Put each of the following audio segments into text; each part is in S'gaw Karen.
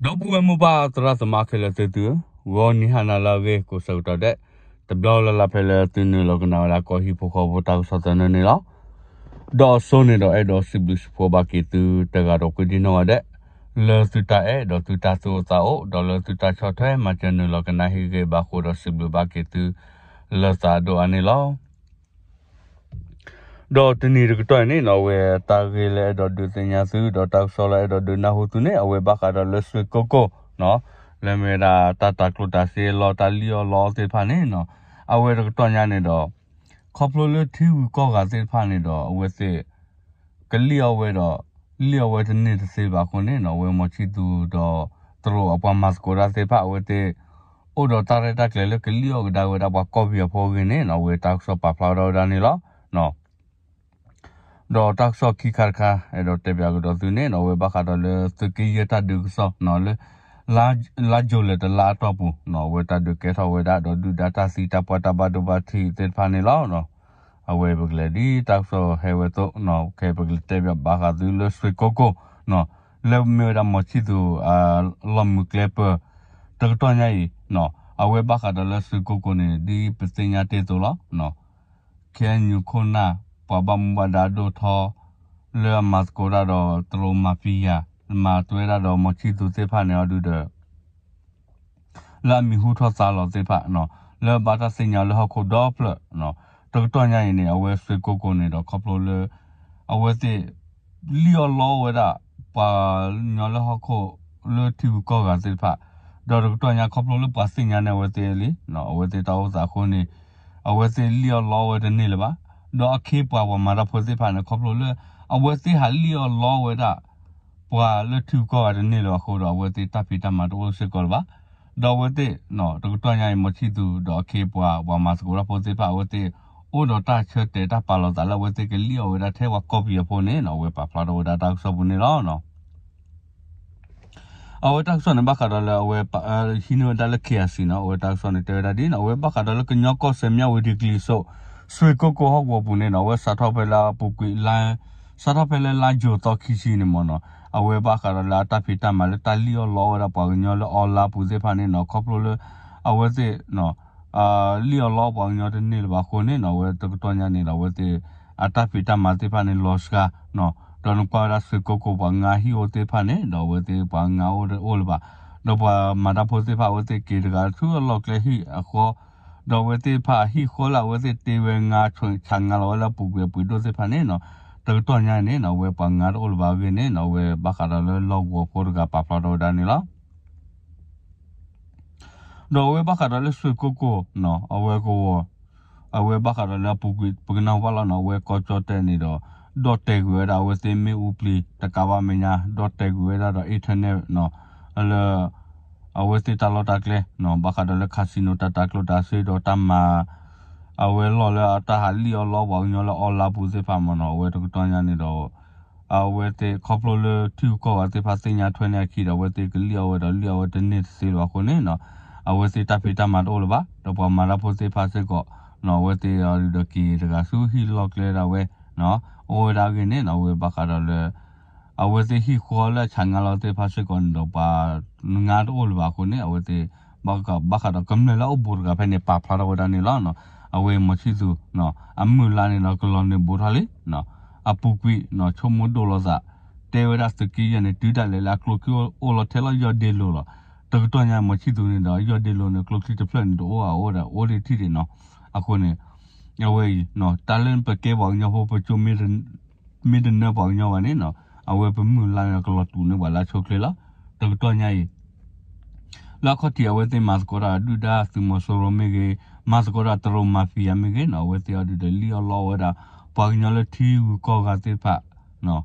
ဒီပုၢ်ဝဲၢ်မိၢ်ပၢ်သရၣ်သမါခဲလၢာ်သ့ၣ်သုဧၢ, ဂီၤနံၤဟါနၤလၢအဂ့ၤကိးဆၢကတီၢ်ဒဲး, တဘျီလၢ်လၢ်ဖဲလၢသုနုာ်လီၤကနၣ်ဝဲဒၣ်ကီၢ်ဟံၣ်ဖိဃီဖိတၢ်ကစီၣ်သနၢၣ်န့ၣ်လီၤ. ဒီးအစိန့ၣ်ဒီးအဲၣ်ဒိးစံးဘျုးစံးဖှိၣ်ဘၣ်က့ၤသုတဂၤဒီးကွံဒံနီၢ်ဂၤဒဲး, လၢသုတၢ်အဲၣ်ဒီးသုတၢ်သူၣ်အိၣ်သးအိၣ် ဒီးလၢသုတၢ်ဆီၣ်ထွဲမၤစၢၤနုာ်လီၤကနၣ်ဟ့ၣ်ဂံၢ်ဘါဃိဒီးစံးဘျုးဘၣ်က့ၤသု လၢသးဒိၣ်အါန့ၣ်လီၤ. ဒီးတနံၤတကတီၢ်အံၤန့ၣ်နီၤ အဝဲတၢ်ဂ့ၢ်လၢအဲၣ်ဒိးဒုးသ့ၣ်ညါသု ဒီးတၢ်ကစီၣ်လၢအဲၣ်ဒိးဒုးနၢ်ဟူသုန့ၣ် အဝဲဘၣ်ဃးဒီးလၢစွ့ၢ်ကိၢ်ကိၢ်နီၤ, လၢမ့ၢ်ဝဲဒၣ်တၢ်တၤကျိၣ်တၤစ့လီၤ တၢ်လံၣ်အီၣ်လီအီသ့ၣ်တဖၣ်န့ၣ်နီၤ, အဝဲတကတီၢ်ညါန့ၣ်ဒီး ခီဖျိလၢထံဂုၤကီၢ်ဂၤသ့ၣ်တဖၣ်န့ၣ်ဒီး အဝဲသ့ၣ် ကလံၣ်အီၣ်ဝဲဒီး လံၣ်အီၣ်ဝဲတန့ၢ်တသ့ဘၣ်အဃိန့ၣ်နီၤ အဝဲမီၤဆံၣ်သူၤဒီး တရူးအပှၤမၤသကိးတၢ်သ့ၣ်တဖၣ် အဝဲသ့ၣ်အိၣ်ဒီးတၢ်ရဲၣ်တၢ်ကျဲၤလၢကလံၣ်အီၣ်ကဒါဝဲဒၣ်ပှၤကီၢ်ပယီၤဖိအဂ့ၢ်န့ၣ်နီၤ အဝဲတၢ်ကစီၣ်ပာ်ဖျါထီၣ်ဝဲဒၣ်န့ၣ်လီၤ. ဒီးတၢ်ကစီၣ်ခံခါတခါ အဲၣ်ဒိးတဲပၠးကဒီးသုန့ၣ်နီၤ အဝဲဘၣ်ဃးဒီးလၢသုးက့ယဲၢ်တၢ်ဒုးကစီၣ်နီၤ လၢ လါယူၤလံတလါအတီၢ်ပူၤနီၤ အဝဲတၢ်ဒုးကဲထီၣ်ဝဲဒၣ် ဒီးဒုၣ်ဒါတၢ်သံတၢ်ပှၢ်တၢ်ဘၣ်ဒိဘၣ်ထံးသ့ၣ်တဖၣ်န့ၣ်လီၤ. အဝဲပကလဲၤဒ်တၢ်ကစီၣ်ဟဲဝဲအသိးနီၤ ခဲအံၤပကလဲၤတဲပၠးဘၣ်ဃးသုလၢစွ့ၢ်ကိၢ်ကိၢ်နီၤ လၢမ့ၢ်ဝဲဒၣ်မီၤဆံၣ်သူၤ လီၢ်မုၢ်ကျဲပၢၤ တကတီၢ်ညါအံၤနီၤ အဝဲဘၣ်ဃးဒီးလၢစွ့ၢ်ကိၢ်ကိၢ်န့ၣ် ဒ်ပသ့ၣ်ညါတ့ၢ်အသိးလီၤ. ခဲအံၤခိၣ်နၢ် ပှၤဘၣ်မူဘၣ်ဒါဒိၣ်ထီ လၢအမၤသကိးတၢ်ဒီးတရူးမၤဖံယၤ မၤတဝဲဒၣ်ဒီးမီၤဆံၣ်သူၤသ့ၣ်တဖၣ်န့ၣ်အီၤဒုးဒီး လၢအမံၤဟူထီၣ်သါလီၤသ့ၣ်တဖၣ်နီၤ လၢဘၣ်တၢ်သ့ၣ်ညါလၢဟီၣ်ခိၣ်ဒီဖျၢၣ်နီၤ တကတီၢ်ညါအံၤန့ၣ် အဝဲစွ့ၢ်ကိၢ်ကိၢ်န့ၣ်ဒီးခီဖျိလၢ အဝဲသ့ၣ် လံၣ်အီၣ်လီအီၣ်ဝဲဒၣ် ပှၤကညီလၢဟီၣ်ခိၣ် လၢထံဂုၤကီၢ်ဂၤသ့ၣ်တဖၣ် ဒီးတကတီၢ်ညါခီဖျိလၢပှၤသ့ၣ်ညါန့ၢ်အဝဲသ့ၣ်လံ အဝဲသ့ၣ်တၢ်အိၣ်သးအဃိန့ၣ် အဝဲသ့ၣ်လံၣ်အီၣ်လီအီၣ်ဝဲတန့ၢ်လၢၤဘၣ်. ဒီးအခ့အပှၤပှၤမၤတၢ်ဖိသ့ၣ်တဖၣ်န့ၣ် ခီဖျိလၢ အဝဲသ့ၣ်ဟးလံၣ်အီၣ်လီအီၣ်ဝဲဒၣ် ပှၤလၢထံဂုၤကီၢ်ဂၤတန့ၢ်လၢၤဘၣ်အဃိဒီး အဝဲသ့ၣ်တၢ်ဖံးတၢ်မၤတအိၣ်စ့ၢ်ကီးလၢၤဘၣ်. ဒီးအဝဲသ့ၣ် တကတီၢ်ညါအံၤ မီၤဆံၣ်သူၤ ဒီးအခ့အပှၤ ပှၤမၤသကိးတၢ်ဖိသ့ၣ်တဖၣ် အဝဲသ့ၣ် အိၣ်ဒီးတၢ်ဆၢတဲာ်တၢ်ပာ်လီၤသးလၢအဝဲသ့ၣ်ကလံၣ်အီၣ်ဝဲဒၣ်ထဲပှၤကီၢ်ပယီၤဖိန့ၣ်နီၤ အဝဲပာ်ဖျါထီၣ်ဝဲဒၣ်တၢ်ကစီၣ်ပူၤန့ၣ်လီၤ. အဝဲတၢ်ကစီၣ်န့ၣ် ဘၣ်ဃးဒီးလၢအဝဲ ဟံးန့ၢ်ဝဲဒၣ်လၢ ခ့အစံၤ နီၤ အဝဲတၢ်ကစီၣ်န့ၣ် တဲဝဲဒၣ်ဒ်နီၤ အဝဲဘၣ်ဃးဒီးလၢကညီကီၢ်စဲၣ် မၠၣ်ဝတံၤကျံၤစိး စွ့ၢ်ကိၢ်ကိၢ်ဟီၣ်ကဝီၤပူၤန့ၣ်နီၤ အဝဲစးထီၣ်ဖဲလၢအပူၤကွံာ် စးထီၣ်ဖဲလၢလါယူၤသီခံဆံန့ၣ်မ့ၢ်နီၤ အဝဲဘၣ်ဃးဒီးလၢအတၢ်ဖံးတၢ်မၤလၢတၢ်လံၣ်အီၣ်လီအီၣ်ဝဲဒၣ်ပှၤကညီလၢ online ပူၤသ့ၣ်တဖၣ်န့ၣ်နီၤ ခီဖျိလၢ အဝဲသ့ၣ် လံၣ်အီၣ်လီအီၣ်ပှၤကညီတန့ၢ်လၢၤဘၣ်အဃိန့ၣ်နီၤ အဝဲတကတီၢ်ညါန့ၣ်ဒီး အဝဲသ့ၣ် အတၢ်ဖံးတၢ်မၤသ့ၣ်တဖၣ်န့ၣ်လီၤစှၤနီၤ ဒီးနကွၢ်ဝဲဒၣ်စွ့ၢ်ကိၢ်ကိၢ်ပှၤငါဟံၣ်အိၣ်သ့ၣ်တဖၣ်န့ၣ် ဒီးအဝဲသ့ၣ်ပှၤငါအိၣ်တအိၣ်လၢၤဘၣ် ဒီးပှၤမၤတၢ်ဖိသ့ၣ်တဖၣ် အဝဲသ့ၣ်က့ၤတဂၤဆူအလီၢ်ကျဲဟံၣ်အဃီ ဒီးအဝဲသ့ၣ်တဖၣ်အဟံၣ်ဃီလၢအဝဲသ့ၣ်တ့ဝဲငါ ဆၣ်ငါလီၤဝဲလၢအပူၤကွံာ်အပှ့ၤဒိၣ်သ့ၣ်တဖၣ်န့ၣ်နီၤ တကတီၢ်ညါန့ၣ်နီၤ အဝဲပှၤငါတအိၣ်လၢၤဘၣ်အဂ့ၢ်န့ၣ်နီၤ အဝဲဘၣ်ဃးဒီးလၢလီၢ်ကဝီၤဖိတဂၤပာ်ဖျါထီၣ်ဝဲဒၣ်န့ၣ်လီၤ. ဒီးအဝဲဘၣ်ဃးဒီးလၢစွ့ၢ်ကိၢ်ကိၢ်နီၤ အဝဲကဝီၤ အဝဲဘၣ်ဃးဒီးလၢအပူၤကွံာ် ပကနၢ်ဟူဘၣ်လီၤနီၤ အဝဲကီၢ်ကၠီၣ်တဲၣ်န့ၣ်ဒီး ဒီၣ်တဲာ်ကွံာ်ဝဲဒၣ် အဝဲသ့ၣ်မ့ၣ်အူပျံၤတကးဘၣ်မဲာ်ညါ ဒီၣ်တဲာ်ကွံာ်ဝဲဒၣ်ဒီး internet နီၤ လၢ အဝဲသ့ၣ်တၢ်လီၢ်တၢ်ကျဲနီၤ ဘၣ်ဃးဒီးလၢ casino တၢ်တၤကျိၣ်တၤစ့ဒီးတၢ်မၤ အဝဲလီၢ်လၢအတၢ်ဟးလံၣ်အီၣ်လီအီၣ်ပှၤကညီလၢ online ပူၤသ့ၣ်တဖၣ်မ့ၢ်နီၤ အဝဲတကတီၢ်ညါန့ၣ်ဒီး အဝဲသ့ၣ်ခီဖျိလၢထံဂုၤကီၢ်ဂၤသ့ၣ်တဖၣ်သ့ၣ်ညါထွဲန့ၢ်အခံဒီး အဝဲသ့ၣ်ကလံၣ်အီၣ်ဝဲဒီးလံၣ်အီၣ်ဝဲတန့ၢ်တသ့လၢၤဘၣ်အဃိန့ၣ်နီၤ အဝဲသ့ၣ်တၢ်ဖံးတၢ်မၤတအိၣ်လၢၤဘၣ် ဒီးပှၤမၤတၢ်ဖိသ့ၣ်တဖၣ်စ့ၢ်ကီးနီၤ အဝဲသ့ၣ်အီၤဒုးဒီးက့ၤတဂၤဆူဟံၣ်လီၢ်ကျဲဒၣ်ဝဲ အိၣ်ဝဲဒၣ်အဂ့ၢ်န့ၣ်နီၤ အဝဲဘၣ်ဃးဒီးလၢ အဝဲသ့ၣ်ဟံၣ်ဃီလၢအဆၣ်ငါလီၤသ့ၣ်တဖၣ်စ့ၢ်ကီးန့ၣ်ဒီး ပှၤငါတအိၣ်လၢၤဘၣ်အဃိန့ၣ် အဝဲသ့ၣ် ဘၣ်ဃးဒီးကမျၢၢ်လၢအိၣ်ဘူးတဂၤဖဲန့ၣ် ပာ်ဖျါထီၣ်ဝဲဒၣ်န့ၣ်လီၤ. အဝဲမီၤဆံၣ်သူၤ အမုၢ်လါန့ၣ်ဒီး ကလီၤနုာ်ဘိထီၣ်လံ အပူၤကွံာ် ဆိကမိၣ်ဒိၣ်လိာ်သး တဲဝဲဒၣ်သုးက့ယဲၢ်န့ၣ် တုၤဒၣ်လဲာ်လၢအကျိချံအိၣ်လီၤထဲလီၤယီၢ်ဒ့လိၤလီၤ. တကတီၢ်ညါမီၤဆံၣ်သူၤန့ၣ်ဒီး ယီၢ်ဒ့လိၤန့ၣ် ကျိချံတဖျၢၣ်န့ၣ်တအိၣ်အအိၣ်ဒီး အိၣ်ဒံးထံၣ်ဒံးနီၤ. အဃိန့ၣ် အဝဲအံၤ တၢ်လၢပကဲပှၤကညီဖိပကၠိ မ့ၢ်တနၢပှၤကညီဘၣ်န့ၣ်နီၤ အဝဲပမုၢ်လါန့ၣ်ဒီး ကလီၤတူာ်န့ၢ်ပှၤလၢအဆိချ့လီၤ. တကတီၢ်ညါအံၤ လၢအခီၣ်ထံးအဝဲသ့ၣ်မၤသကိးတၢ်ဒုၣ်ဒါသုးမီၤစိရိၤမ့ၢ်ဂ့ၤ, မၤသကိးတၢ်တရူးမၤဖံးယၤမ့ၢ်ဂ့ၤနီၤ အဝဲသ့ၣ်အီၤဒုးဒီးလံၣ်အီၣ်လီအီၣ်ဝဲဒၣ် ပှၤကညီလၢထံဂုၤကီၢ်ဂၤသ့ၣ်တဖၣ်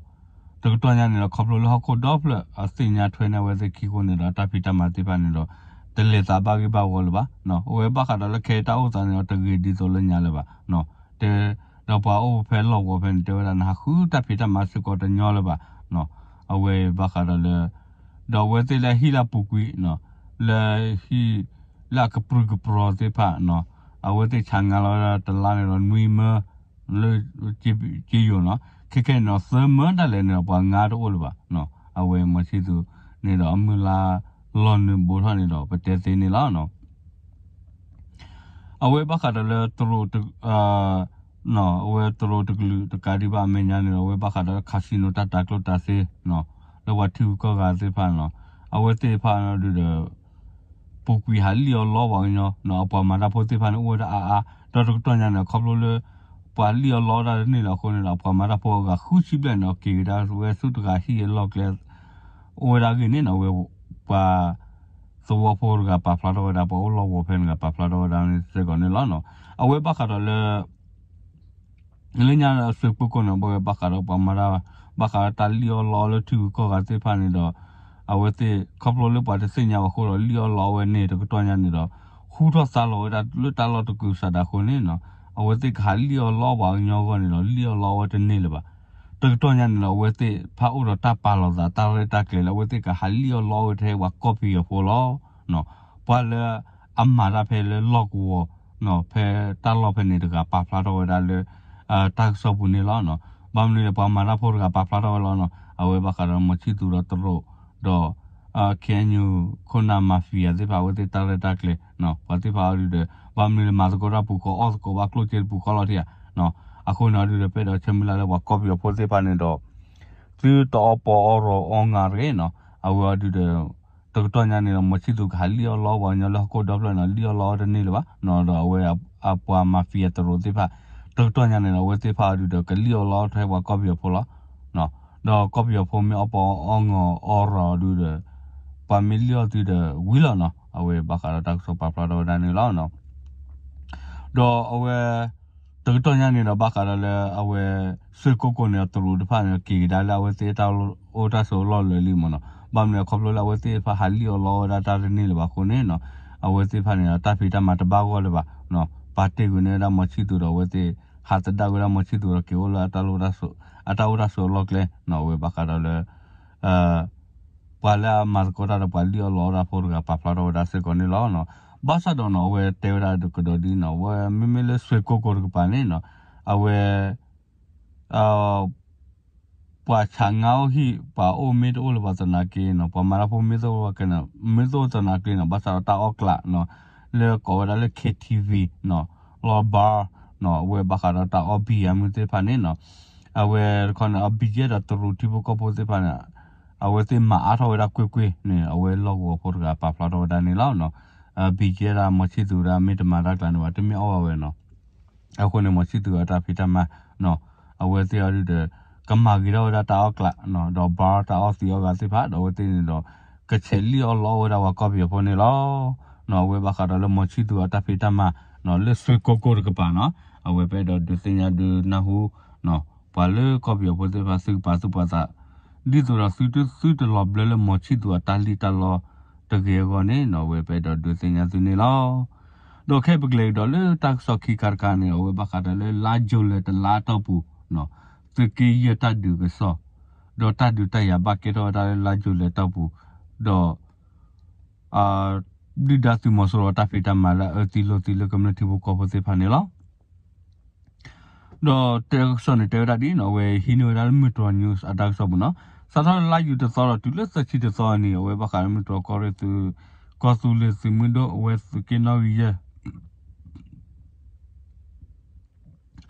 တကတီၢ်ညါန့ၣ်ဒီး ခီဖျိလၢဟီၣ်ခိၣ်ဒီဖျၢၣ် အသ့ၣ်ညါထွဲန့ၢ်အဝဲသ့ၣ်ခံအဃိန့ၣ်ဒီး တၢ်ဖံးတၢ်မၤသ့ၣ်တဖၣ်န့ၣ်ဒီး တလဲၤသးဘၣ်ဂ့ၢ်ဘၣ်ဝီလၢၤဘၣ်. အဝဲဘၣ်ဃးဒီးလၢခဲအံၤတၢ်အိၣ်သးန့ၣ်ဒီး တဂ့ၤဒ်သိးလၢညါလၢၤဘၣ်. တဲ ဒီးပှၤအိၣ်ဖဲလီၢ်ကဝီၤဖဲန့ၣ် တဲဝဲဒၣ် နဟးဃုတၢ်ဖံးတၢ်မၤစ့ၢ်ကီးတညီလၢၤဘၣ်. အဝဲဘၣ်ဃးဒီးလၢ ဒီးအဝဲသ့ၣ်လၢဟံၣ်လၢအပူၤကွံာ် လၢဟံၣ်လၢအကပြုၢ်ကပြီၤသ့ၣ်တဖၣ် အဝဲသ့ၣ်ဆၣ်ငါလီၤဝဲဒၣ်တလါန့ၣ်ဒီးနွံမၢ လၢ က့ယိာ်နီၤ ခဲခဲန့ၣ်ဒီးသၢမၢဒၣ်လဲာ်န့ၣ်ဒီး ပှၤငါတအိၣ်လၢၤဘၣ်. အဝဲမီၤဆံၣ်သူၤ အဝဲသ့ၣ်တၢ်လီၢ်န့ၣ်ဒီးအမုၢ်လၢ်လီၤနုာ်ဘိထီၣ်န့ၣ်ဒီး ပတဲသ့န့ၣ်လီၤ. အဝဲဘၣ်ဃးဒီးလၢတရူး အဝဲတရူးတကလုာ်တကးဒံးဘၣ်အမဲာ်ညါန့ၣ်ဒီး အဝဲဘၣ်ဃးဒီး casino တၢ်တၤကျိၣ်တၤစ့ လၢပှၤထံဂုၤကီၢ်ဂၤသ့ၣ်တဖၣ်န့ၣ်လီၤ. အဝဲသ့ၣ်တဖၣ်ဒုးဒီး ပူၤကွံာ်ဟးလံၣ်အီၣ်လီအီၣ်ပှၤကညီ အပှၤမၤတၢ်ဖိသ့ၣ်တဖၣ်န့ၣ် အိၣ်ဝဲဒၣ်အါအါ, ဒီးတကတီၢ်ညါန့ၣ် ခီဖျိလၢ ပှၤလံၣ်အီၣ်လီအီၣ်တၢ်တန့ၢ်လၢၤအဃိန့ၣ်ဒီး အပှၤမၤတၢ်ဖိအဂၤဃုဆံဘျဲၣ်န့ၣ် က့ၤကဒါဝဲဆူတဂၤဟံၣ်အလီၢ်ကျဲ အိၣ်ဝဲဒၣ်အဂ့ၢ်န့ၣ် အဝဲပှၤသဝီဖိတဂၤပာ်ဖျါထီၣ်ဝဲဒၣ် ပှၤအိၣ်လီၢ်ကဝီၤဖဲန့ၣ်တဂၤပာ်ဖျါထီၣ်ဝဲဒၣ်စ့ၢ်ကီးန့ၣ်လီၤ. အဝဲဘၣ်ဃးဒီးလၢ လၢညါအစ့ၢ်ကီးန့ၣ် ဘၣ်ဝဲဘၣ်ဃးဒီးပှၤမၤတၢ် ဘၣ်ဃးဒီးတၢ်လံၣ်အီၣ်လီအီၣ်လၢထံဂုၤကီၢ်ဂၤသ့ၣ်တဖၣ်န့ၣ်ဒီး အဝဲသ့ၣ်ခီဖျိလၢပှၤတသ့ၣ်ညါဘၣ်အဃိဒီး လံၣ်အီၣ်လီအီၣ်ဝဲန့ၣ် တကတီၢ်ညါန့ၣ်ဒီး ဟူထီၣ်သါလီၤဝဲဒၣ်လၢတၢ်လီၢ်တကုာ်စးဒၣ်အဃိန့ၣ် အဝဲသ့ၣ်ကဟးလံၣ်အီၣ်လီအီၣ်ပှၤကညီအဂီၢ်န့ၣ်ဒီး လံၣ်အီၣ်လီအီၣ်ဝဲတန့ၢ်လၢၤဘၣ်. တကတီၢ်ညါန့ၣ်ဒီး အဝဲသ့ၣ်ဖးအိၣ်ဒီးတၢ်ပာ်လီၤသး တၢ်ရဲၣ်တၢ်ကျဲၤလၢ အဝဲသ့ၣ်ကဟးလံၣ်အီၣ်လီအီၣ်ဝဲထဲပှၤကီၢ်ပယီၤဖိလီၤ. ပှၤလၢအမၤတၢ်ဖဲလၢလီၢ်ကဝီၤ ဖဲတၢ်လီၢ်ဖဲန့ၣ်တဂၤပာ်ဖျါထီၣ်ဝဲဒၣ်လၢ တၢ်ကစီၣ်ပူၤန့ၣ်လီၤ. ဘၣ်မနုၤလဲၣ် ပှၤမၤတၢ်ဖိတဂၤပာ်ဖျါထီၣ်ဝဲလီၤ. အဝဲဘၣ်ဃးဒီးမီၤဆံၣ်သူဒီးတရူး ဒီး KNU ခိၣ်နၢ် mafia သ့ၣ်တဖၣ် အဝဲသ့ၣ်တၢ်ရဲၣ်တၢ်ကျဲၤ ပှၤသ့ၣ်တဖၣ်အီၤဒုးဒီး ဘၣ်မနုၤလဲၣ် မၤသကိးတၢ်ပူၤဃီ အီၣ်သကိးဘၣ်ကျိၣ်စ့တပူၤဃီလီၤတံၢ်ဧါ. အဃိန့ၣ်အီၤဒုးဒီး ပအဲၣ်ဒိးဆၢမုၢ်လၢ်လၢပှၤကီၢ်ပယီၤဖိသ့ၣ်တဖၣ်န့ၣ်ဒီး သုတအီပီအီရီအီငၤတဂ့ၤန့ၣ် အဝဲအီၤဒုးဒီး တကတီၢ်ညါန့ၣ်ဒီး မီၤဆံၣ်သူကဟးလံၣ်အီၣ်လီအီၣ်ပှၤကညီလၢဟီၣ်ခိၣ်ဒီဖျၢၣ်န့ၣ် လံၣ်အီၣ်လီအီၣ်တန့ၢ်လၢၤဘၣ်. ဒီးအဝဲအပှၤ mafia တရူးသ့ၣ်တဖၣ် တကတီၢ်ညါန့ၣ်ဒီး အဝဲသ့ၣ်တဖၣ်အီၤဒုးဒီး ကလံၣ်အီၣ်လီအီၣ်ထဲပှၤကီၢ်ပယီၤဖိလီၤ. ဒီးကီၢ်ပယီၤဖိမ့ၢ်အီပီအီငၤအီရီဒုးဒီး ပှၤမ့ၢ်လံၣ်အီၣ်သုဒီးဝံၤလီၤန့ၣ် အဝဲဘၣ်ဃးဒီးတၢ်ကစီၣ်ပာ်ဖျါထီၣ်ဝဲဒၣ်န့ၣ်လီၤ. ဒီးအဝဲ တကတီၢ်ညါန့ၣ်ဒီး ဘၣ်ဃးဒီးလၢအဝဲ စ့ၢ်ကီးကီၢ်န့ၣ် တရူးတဖၣ်န့ၣ် က့ၤကဒါလၢအဝဲသ့ၣ်တၢ်အိၣ်တၢ်ဆိးအလီၢ်လၢာ်လံမ့ၢ်န့ၣ်, ဘၣ်မနုၤလဲၣ် ခီဖျိလၢအဝဲသ့ၣ်တဖၣ်ဟးလံၣ်အီၣ်လီအီၣ်ဝဲဒၣ်တၢ်တန့ၢ်လၢၤဘၣ်အဃိန့ၣ် အဝဲသ့ၣ်တဖၣ်န့ၣ် တၢ်ဖံးတၢ်မၤတဘၣ်ဂီၢ်လၢၤဘၣ်, ပာ်တ့ၢ်ကွံာ်န့ၢ်ဝဲဒၣ်မီၤဆံၣ်သူဒီး အဝဲသ့ၣ် ဟးသဒၣ်ကွံာ်ဝဲဒၣ်မီၤဆံၣ်သူဒီးက့ၤအိၣ်လၢ အတၢ်အိၣ်တၢ်ဆိးအလီၢ်ကျဲ, အဝဲဘၣ်ဃးဒီးလၢ ပှၤလၢအမၤသကိးတၢ်ဒီးပှၤလံၣ်အီၣ်လီအီၣ်တၢ်ဖိတဂၤပာ်ဖျါထီၣ်ဝဲဒၣ်စ့ၢ်ကီးန့ၣ်လီၤ. ဘၣ်ဆၣ်ဒီးန့ၣ် အဝဲတဲဝဲဒၣ်ကဒီးဒ်န့ၣ် အဝဲမ့မ့ၢ်လၢစ့ၢ်ကီးကီၢ်တကပၤန့ၣ် အဝဲ ပှၤဆးငါအိၣ်ဟံၣ် ပှၤအိၣ်မ့ၢ်တအိၣ်လၢၤဘၣ်သနာ်က့န့ၣ် ပှၤမၤတၢ်ဖိမ့ၢ်တအိၣ်သနာ်က့န့ၣ် ဘၣ်ဆၣ်ဒီးတၢ်အီၣ်ကျး လၢကိးဝဲဒၣ်လၢ KTV လီၤ bar အဝဲဘၣ်ဃးဒီးတၢ်အီၣ်ဘံၣ်အမုၢ်သ့ၣ်တဖၣ်န့ၣ် အဝဲတခီန့ၣ် အ BGF ဒီးတရူးထံဖိကီၢ်ဖိသ့ၣ်တဖၣ်န့ၣ် အဝဲသ့ၣ်မၤအါထီၣ်ဝဲဒၣ်ကွ့ၢ်ကွ့ၢ်န့ၣ် အဝဲလီၢ်ကဝီၤဖိတဂၤပာ်ဖျါထီၣ်ဝဲဒၣ်န့ၣ်လီၤ. BGF ဒၣ်မီၤဆံၣ်သူဒီးမ့ၢ်တမၤတၢ်ကျးန့ၣ်ဘၣ် တမ့ၢ်အီၣ်ဘၣ်ဝဲန့ၣ် အဃိန့ၣ် မီၤဆံၣ်သူအတၢ်ဖံးတၢ်မၤ အဝဲသ့ၣ်အီၤဒုးဒီး ကမၤဂ့ၤထီၣ်ဝဲဒၣ်တၢ်အီၣ်ကျး ဒီး bar တၢ်အီၣ်သံးအီၣ်ဂၤသ့ၣ်တဖၣ် ဒီးအဝဲသ့ၣ်န့ၣ်ဒီး ကဆဲးလံၣ်အီၣ်လီအီၣ်ဝဲဒၣ်ပှၤကီၢ်ပယီၤဖိန့ၣ်လီၤ. အဝဲဘၣ်ဃးဒီးလၢမီၤဆံၣ်သူအတၢ်ဖံးတၢ်မၤ လၢစ့ၢ်ကီးကီၢ်တကပၤန့ၣ် အဝဲပအဲၣ်ဒိးဒုးသ့ၣ်ညါဒုးနၢ်ဟူ ပှၤလၢကီၢ်ပယီၤဖိသ့ၣ်တဖၣ် သုကပာ်သူၣ်ပာ်သး ဒ်သိးဒီးသုတသုတလီၤဘျၢလၢမီၤဆံၣ်သူအတၢ်လံၣ်တၢ်လီတဂ့ၤအဂီၢ်န့ၣ် အဝဲပအဲၣ်ဒိးဒုးသ့ၣ်ညါသုန့ၣ်လီၤ. ဒီးခဲအံၤပကလဲၤကဒီးလၢတၢ်ကစီၣ်ခံခါတခါန့ၣ် အဝဲဘၣ်ဃးဒီးလၢလါယူၤလံတလါတီၢ်ပူၤ သုးက့ယဲၢ်တၢ်ဒုးကစီၣ် ဒီးတၢ်ဒုးတၢ်ယၤဘၣ်ကဲထီၣ်ဝဲဒၣ်လၢလါယူၤလံတီၢ်ပူၤ ဒီး ဒုၣ်ဒါသုးမီၤစိရိၤအတၢ်ဖံးတၢ်မၤလၢအအၢသံလိာ်သံလၢကမျၢၢ်ထံဖိကီၢ်ဖိသ့ၣ်တဖၣ်န့ၣ်လီၤ. ဒီးတၢ်ကစီၣ်န့ၣ်တဲဝဲဒၣ်ဒ်န့ၣ် အဝဲဟံးန့ၢ်ဝဲဒၣ်လၢမုၢ်တြီၤ news အတၢ်ကစီၣ်ပူၤန့ၣ် စးထီၣ်လါယူၤတသီဒီးတုၤလၢသၢဆံတသီအနံၤ အဝဲဘၣ်ဃးလၢမုၢ်တြီၤကီၢ်ရ့ၣ်သုး ကီၢ်သူလ့ၤသုးမုၢ်ဒိၣ် အဝဲသုးက့နီၣ်ဂံၢ်ယဲၢ်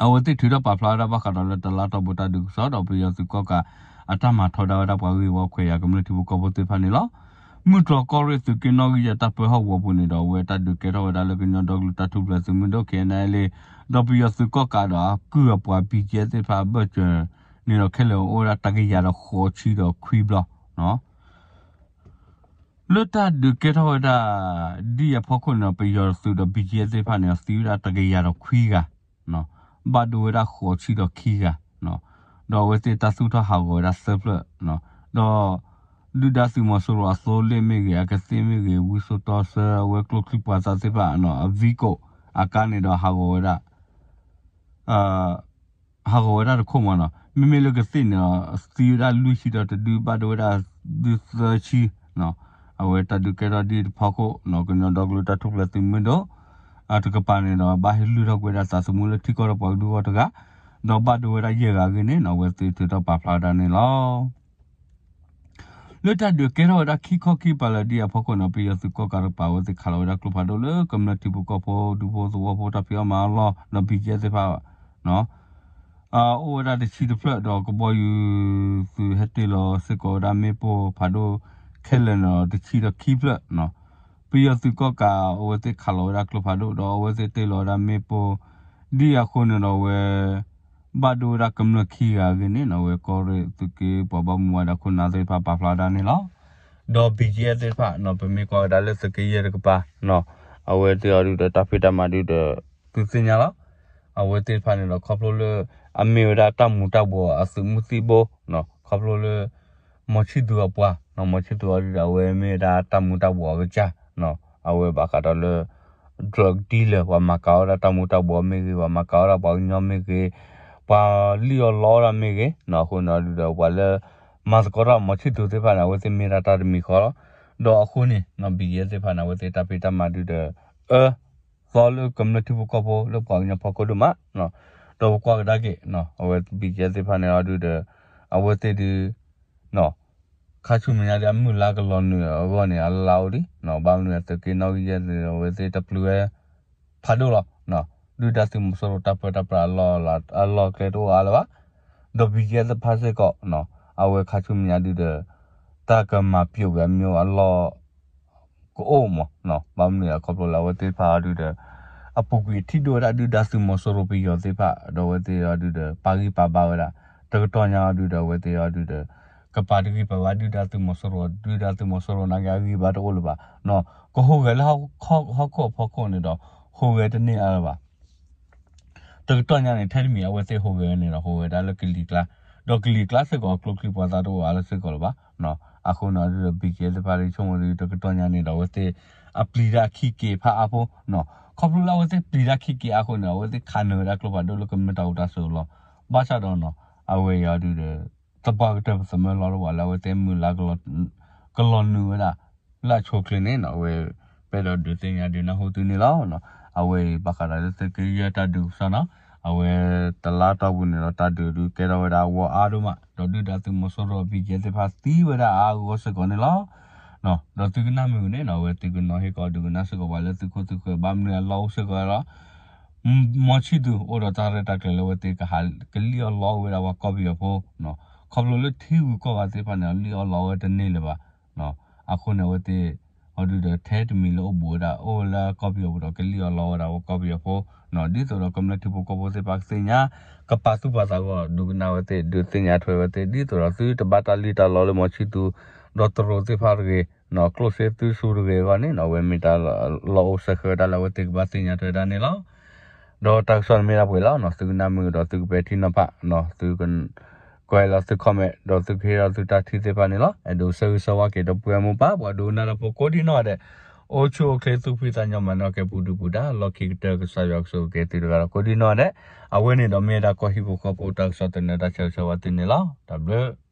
အဝဲသ့ၣ်ထုးထီၣ်ပာ်ဖျါဝဲဒၣ်ဘၣ်ဃးဒီးလၢတလါတီၢ်ပူၤတၢ်ဒုးကစီၣ်ဒီးပယီၤသုးကီၣ်ကး အတၢ်မၤထီဒါဝဲဒၣ်ပှၤဂ့ၢ်ဝီခွဲးယာ်ကမျၢၢ်ထံဖိကီၢ်ဖိသ့ၣ်တဖၣ်န့ၣ်လီၤ. မုၢ်တြီၤကီၢ်ရ့ၣ်သုးက့နီၣ်ဂံၢ်ယဲၢ်တၢ်ပၢဟီၣ်ကဝီၤပူၤန့ၣ်ဒီး အဝဲတၢ်ဒုးကဲထီၣ်ဝဲဒၣ်လၢကညီဒီကလုာ်တၢ်ထူၣ်ဖျဲးသုးမုၢ်ဒိၣ် KNLA ဒီးပယီၤသုးကီၣ်ကးဒီးအကုၢ်အပှၤ BGF သ့ၣ်တဖၣ်အဘၢၣ်စၢၤန့ၣ်ဒီး ခဲလၢာ်အိၣ်ဝဲဒၣ်တကယၤဒီးဃိးဆံဒီးခွံဘျီ လၢတၢ်ဒုးကဲထီၣ်ဝဲဒၣ် ဒ်အံၤအဖီခိၣ်န့ၣ်ဒီး ပယီၤသုးဒီး BGF သ့ၣ်တဖၣ်န့ၣ်ဒီး သံဝဲဒၣ်တကယၤဒီးခွံဂၤ, ဘၣ်ဒိဝဲဒၣ်ဃိးဆံဒီးခံဂၤ, ဒီးအဝဲသ့ၣ်တၢ်သူၣ်ထီၣ်ဟးဂီၤဝဲဒၣ်သၢဖျၢၣ်, ဒီး ဒုၣ်ဒါသုးမီၤစိရိၤအသိလ့ၣ်မ့ၢ်ဂ့ၤ, အကသ့ၣ်မ့ၢ်ဂ့ၤ, ဝံစိာ်တီဆှၢ အဝဲကျိချံမျိာ်သၣ်သ့ၣ်တဖၣ် အ vehicle အကါန့ၣ်ဒီးဟးဂီၤဝဲဒၣ် ဟးဂီၤဝဲဒၣ်တခိၣ်မးန့ၣ်, မ့မ့ၢ်လၢကသ့ၣ်န့ၣ်ဒီး သံဝဲဒၣ်လွံၢ်ဆံဒီးတဒု ဘၣ်ဒိဝဲဒၣ်ဒုသၢဆံ, အဝဲတၢ်ဒုးကဲထီၣ်ဒ်အံၤတဖီခိၣ် ကညီဒီကလုာ်တၢ်ထူၣ်ဖျဲးသုးမုၢ်ဒိၣ် တကပၤန့ၣ်ဒီး ဘၣ်ဟ့ၣ်လုၢ်ထီၣ်ကွံာ်ဝဲဒၣ်သးသမူလၢထံကီၢ်ဒီးပှၤကဒုဂီၢ်တဂၤ, ဒီးဘၣ်ဒိဝဲဒၣ်ယဲၢ်ဂၤအဂ့ၢ်န့ၣ် အဝဲသ့ၣ်ထုးထီၣ်ပာ်ဖျါဝဲဒၣ်န့ၣ်လီၤ. လၢတၢ်ဒုးကဲထီၣ်ဝဲဒၣ်ခံခီခံပၤလၢာ်ဒ်အံၤအဖီခိၣ်န့ၣ် ပယီၤသုးကီၣ်ကးတကပၤ အဝဲသ့ၣ်ခးလီၤဝဲဒၣ်ကျိဖးဒိၣ်လၢကမျၢၢ်ထံဖိကီၢ်ဖိ ဒူဖိသဝီဖိတၢ်ဖံးအီၣ်မၤအီၣ်အလီၢ် ဒီး ဘီကၠဲသ့ၣ်တဖၣ် အိၣ်ဝဲဒၣ်တဆံတဖျၢၣ် ဒီးကဘီယူၤသုးဟဲတ့ၢ်လီၤစ့ၢ်ကီးဝဲဒၣ်မ့ၣ်ပိၢ်ဖးဒိၣ်ခဲလၢာ်န့ၣ်ဒီး တဆံဒီးခံဖျၢၣ်. ပယီၤသုးကီၣ်ကး အဝဲသ့ၣ်ခးလီၤဝဲဒၣ်ကျိဖးဒိၣ် ဒီးအဝဲသ့ၣ်တ့ၢ်လီၤဝဲဒၣ်မ့ၣ်ပိၢ် ဒ်အံၤအဃိန့ၣ်ဒီး အဝဲ ဘၣ်ဒိဝဲဒၣ်ကမျၢၢ်ခံဂၤအဂ့ၢ်န့ၣ် အဝဲကီၢ်ရ့ၣ်သုးက့ပှၤဘၣ်မူဘၣ်ဒါခိၣ်နၢ်သ့ၣ်တဖၣ် ပာ်ဖျါဝဲဒၣ်န့ၣ်လီၤ. ဒီး ဘီကၠဲသ့ၣ်တဖၣ် ပမ့ၢ်ကွၢ်ဝဲဒၣ်လၢသုးက့ယဲၢ်တကပၤ အဝဲသ့ၣ်အီၤဒုဒီးတၢ်ဖံးတၢ်မၤဒုဒီး သုသ့ၣ်ညါလီၤ. အဝဲသ့ၣ်တဖၣ်န့ၣ်ဒီး ခီဖျိလၢ အမ့ၢ်ဝဲဒၣ်တၢ်မူၤတၢ်ဘှီးအသုးမုၢ်သံၣ်ဘိ ခီဖျိလၢ မီၤဆံၣ်သူၤအပှၤ မီၤဆံၣ်သူၤအီၤဒုဒီး အဝဲမ့ၢ်ဝဲဒၣ်တၢ်မူၤတၢ်ဘှီးအကစၢ် အဝဲဘၣ်ဃးဒီးလၢ drug dealer ပှၤမၤကၤဝဲဒၣ်တၢ်မူၤတၢ်ဘှီးမ့ၢ်ဂ့ၤ ပှၤမၤကၤဝဲဒၣ်ပှၤကညီမ့ၢ်ဂ့ၤ ပှၤလံၣ်အီၣ်လီအီၣ်ဒၣ်မ့ၢ်ဂ့ၤ အဃိန့ၣ်အီၤဒုဒီး ပှၤလၢ မၤသကိးတၢ်မီၤဆံၣ်သူၤသ့ၣ်တဖၣ်န့ၣ် အဝဲသ့ၣ်မ့ၢ်ဒၣ်တၢ်တမံၤဃီလီၤ. ဒီးအဃိန့ၣ် ဘီကၠဲသ့ၣ်တဖၣ်န့ၣ် အဝဲသ့ၣ်တၢ်ဖံးတၢ်မၤဒုဒီး အၢ သီလၢကမျၢၢ်ထံဖိကီၢ်ဖိလၢပှၤကညီဖီခိၣ်ဒိၣ်မး ဒီးပကွၢ်ကဒါက့ၤ အဝဲ ဘီကၠဲသ့ၣ်တဖၣ်န့ၣ်အီၤဒုဒီး အဝဲသ့ၣ်ဒု ခါဆူမဲာ်ညါဒ်အမုၢ်လါကလီၤနုာ်အဂီၢ်န့ၣ် အလါအိၣ်လံ ဘၣ်မနုၤအသုးက့နီၣ်ဂံၢ်ယဲၢ်န့ၣ် အဝဲသ့ၣ်တပျုၤဝဲ ဖးဒိၣ်လီၤ. ဒုၣ်ဒါသုးမီၤစိရိၤတၢ်ပၢတၢ်ပြးအလီၢ်အကျဲတအိၣ်အါလၢၤဘၣ်. ဒီး ဘီကၠဲသ့ၣ်တဖၣ်စ့ၢ်ကီး အဝဲခါဆူမဲာ်ညါဒုဒီး တၢ်ကမၤပျိးဝဲအမံၤအလီၢ် ကအိၣ်မး ဘၣ်မနုၤအခီဖျိလၢအဝဲသ့ၣ်တဖၣ်အီၤဒုဒီး အပူၤကွံာ်ထံၣ်ဒိၣ်ဝဲဒၣ်ဒုၣ်ဒါသုးမီၤစိရိၤပယီၤသ့ၣ်တဖၣ် ဒီးအဝဲသ့ၣ်အီၤဒုဒီး ပာ်ဂံၢ်ပာ်ဘါဝဲဒၣ် တကတီၢ်ညါအီၤဒုဒီး အဝဲသ့ၣ်အီၤဒုဒီး ကပာ်တဂံၢ်ပာ်ဘါဒုၣ်ဒါသုးမီၤစိရိၤ ဒုၣ်ဒါသုးမီၤစိရိၤနာ်က့အဂံၢ်ဘါတအိၣ်လၢၤဘၣ် ကဟူးဂဲၤလၢဟီၣ်ခိၣ်အဖီခိၣ်န့ၣ်ဒီး ဟူးဂဲၤတန့ၢ်အါလၢၤဘၣ်. တကတီၢ်ညါန့ၣ် ထဲတမံၤအဝဲသ့ၣ်ဟူးဂဲၤန့ၣ်ဒီး ဟူးဂဲၤဒၣ်လၢကလံၤကျါ, ဒီးကလံၤကျါစ့ၢ်ကီး ကျိချံမျိာ်သၣ်တအိၣ်အါလၢစ့ၢ်ကီးလၢၤဘၣ်. အဃိန့ၣ်ဒီး ဘံၣ်ကဲသ့ၣ်တဖၣ် ဆိကမိၣ်ဒ်တကတီၢ်ညါန့ၣ်ဒီး အဝဲသ့ၣ်အပျံၤတၢ်ခံက့ၤဖးအါဖိ, ခီဖျိလၢအဝဲသ့ၣ်ပျံၤတၢ်ခံက့ၤအါအဃိန့ၣ် အဝဲသ့ၣ်ခးနၢၤဝဲဒၣ်ကျိဖးဒိၣ်လၢကမျၢၢ်တၢ်အိၣ်တၢ်ဆိးအလီၢ်, ဘၣ်ဆၣ်ဒီး အဝဲအံၤဒုးဒီး သပှၢ်ကတၢၢ်ပသးမၢလီၤတဝာ်လၢအဝဲသ့ၣ်မုၢ်လၢ် ကလီၤနုာ်ဝဲဒၣ် လၢအဆိအချ့န့ၣ် အဝဲ ပအဲၣ်ဒိးဒုးသ့ၣ်ညါဒုးနၢ်ဟူသုန့ၣ်လီၤ. အဝဲအံၤဘၣ်ဃးဒီးလၢသုးက့ယဲၢ်တၢ်ဒုးကစီၣ်နီၤ, အဝဲတလါတီၢ်ပူၤန့ၣ်ဒီး တၢ်ဒုးဒုးကဲထီၣ်ဝဲဒၣ်အဂီၢ်အါဒိၣ်မး, ဒီးဒုၣ်ဒါသုးမီၤစိရိၤ ဘံၣ်ကဲသ့ၣ်တဖၣ်သံဝဲဒၣ်အါအါဂီၢ်ဂီၢ်စ့ၢ်ကီးန့ၣ်လီၤ. ဒီးသုကနၣ်မ့ၢ်ဂ့ၤန့ၣ် အဝဲသုကနီၤဟ့ၣ်ကီးဒုးကနၣ်စ့ၢ်ကီးပှၤလၢသုခိၣ်သုဃၢၤ ဘၣ်မနုၤအလီၢ်အိၣ်စ့ၢ်ကီးလီၤ. မီၤဆံၣ်သူၤအိၣ်ဒီးတၢ်ရဲၣ်တၢ်ကျဲၤလၢအဝဲသ့ၣ်ကဟးကလံၣ်အီၣ်လီအီၣ်ဝဲဒၣ်ပှၤကီၢ်ပယီၤဖိ, ခီဖျိလၢထံဂုၤကီၢ်ဂၤသ့ၣ်တဖၣ်န့ၣ် လံၣ်အီၣ်လီအီၣ်ဝဲတန့ၢ်လၢၤဘၣ်. အဃိန့ၣ် အဝဲသ့ၣ်အီၤဒုးဒီး ထဲတမံၤလၢအိၣ်ဘူးဝဲဒၣ် အိၣ်လၢကီၢ်ပယီၤပူၤဒီး ကလံၣ်အီၣ်လီအီၣ်ဝဲဒၣ်ပှၤကီၢ်ပယီၤဖိ, ဒ်သိးဒီးကမျၢၢ်ထံဖိကီၢ်ဖိသ့ၣ်တဖၣ်ကသ့ၣ်ညါ ကပာ်သူၣ်ပာ်သးအဂီၢ် ဒုးကနၣ်ဝဲသ့ၣ် ဒုးသ့ၣ်ညါထွဲဝဲသ့ၣ် ဒ်သိးဒီးသုတဘၣ်တၢ်လံၣ်တၢ်လီလၢမီၤဆံၣ်သူၤ ဒီးတရူးသ့ၣ်တဖၣ်တဂ့ၤ, ကျိၣ်စ့သုဆူတဂ့ၤအဂီၢ်န့ၣ် အဝဲမ့ၢ်တၢ်လီၢ်အိၣ်စဲဃဲၤဝဲဒၣ်လၢအဝဲသ့ၣ်ကဘၣ်သ့ၣ်ညါထွဲဒၣ်န့ၣ်လီၤ. ဒီးတၢ်ကစီၣ်န့ၣ်မ့ၢ်ဒၣ်ပှဲၤလီၤ, သုကနၣ်မ့ၢ်ဂ့ၤဒီးသုကပဲာ်ထံနီၤဖး, သုကကွဲးလီၤသု comment ဒီးသုကဟ့ၣ်လီၤသုတၢ်ထံၣ်သ့ၣ်တဖၣ်န့ၣ်လီၤ. အဲၣ်ဒိးဆၢဂ့ၤဆၢဝါက့ၤဒီပုၢ်ဝဲၢ်မိၢ်ပၢ် ပှၤဒိကနၣ်တၢ်ဖိကိးဒံနီၢ်ဂၤဒဲး, အိၣ်ဆူၣ်အိၣ်ချ့သူၣ်ဖှံသးညီမၤနၢၤက့ၤပူၤဒုပူၤဒါ လီၢ်ခံကတၢၢ် ကစၢ်ယွၤကဆိၣ်ဂ့ၤက့ၤသုတဂၤဒီးကိးဒံနီၢ်ဂၤဒဲး. အဝဲန့ၣ်ဒီးမ့ၢ်ဝဲဒၣ်ကီၢ်ဟံၣ်ဖိဃီဖိတၢ်ကစီၣ်သန့တၢ်ဆၢဂ့ၤဆၢဝါသုန့ၣ်လီၤ. တၢ်ဘျုး